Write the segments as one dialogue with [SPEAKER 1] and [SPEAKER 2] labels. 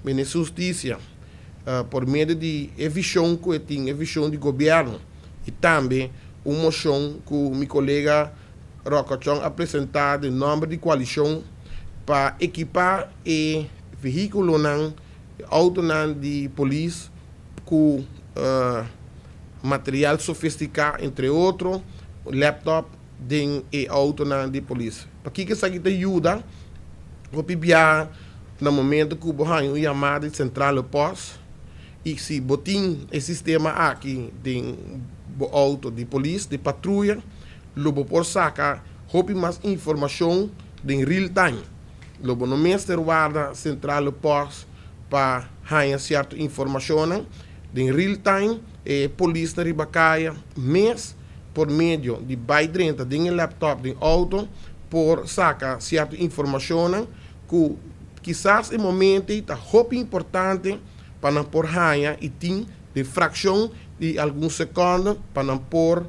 [SPEAKER 1] Minister Hustisia, por medio di e vishon ku e tin, e vishon di gobièrnu i tambe un moshon ku mi kolega Rocco Chong a presentá den nòmber di koalishon pa ekipá e vehíkulonan, e outonan di polis ku material sofistiká, entre otro laptop den e outonan di polis. Pakiko esaki ta yuda? Hopi biaha na momento ku bo haña un yamada di sentrale pòst i si bo tin e sistema aki den bo outo di polis, di patruya, lo bo por saka hopi mas informashon den real time. Lo bo no mester warda sentrale pòst pa haña sierto informashonnan. Den real time e polisnan riba kaya mes por medio di bai drenta den e laptop den outo por saka sierto informashonnan ku kisas e momento ei ta hopi importante pa nan por haña i tin den frakshon di algun sekònde pa nan por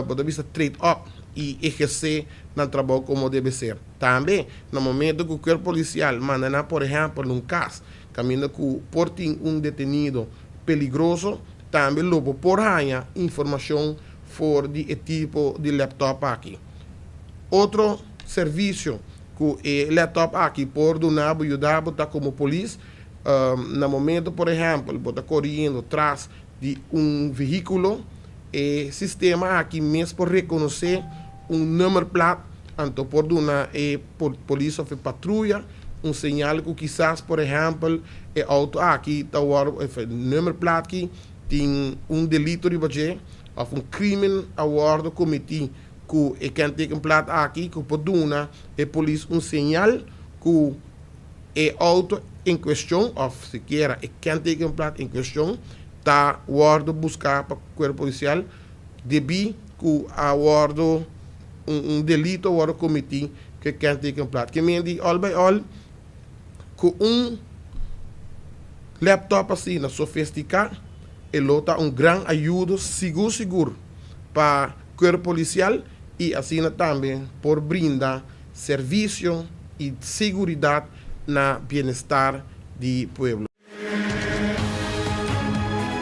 [SPEAKER 1] bo ta bisa trade up i ehersé nan trabou komo debe ser. Tambe na momento ku kuerpo polisial manda nan por ehèmpel na un kas kaminda ku por tin un detenido peligroso, tambe lo bo por haña informashon for di e tipo di laptop aki. Otro servisio ku e laptop aki por duna bo, yuda bo ta komo polis, na momento por ehèmpel bo ta koriendo tras di un vehíkulo, e sistema aki mes por rekonosé un nummerplaat, anto por duna e polis òf e patruya un señal ku kisas por ehèmpel e outo aki ta wòrdu e nummerplaat aki tin un delito riba dje òf un krímen a wòrdu kometí ku e kentekenplaat aki ku por duna e polis un señal ku e outo en kuestion òf sikiera e kentekenplaat en kuestion ta wòrdu buská pa kuerpo polisial debí ku a wòrdu un delito a wòrdu kometí ku e kentekenplaat. Ke men di òl bai òl ku un laptop asina sofistiká e lo ta un gran ayudo sigur sigur pa kuerpo polisial i asina tambe por brinda servisio i seguridat na bienestar di pueblo.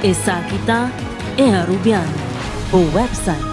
[SPEAKER 2] Esaki ta E Arubiano, bo website.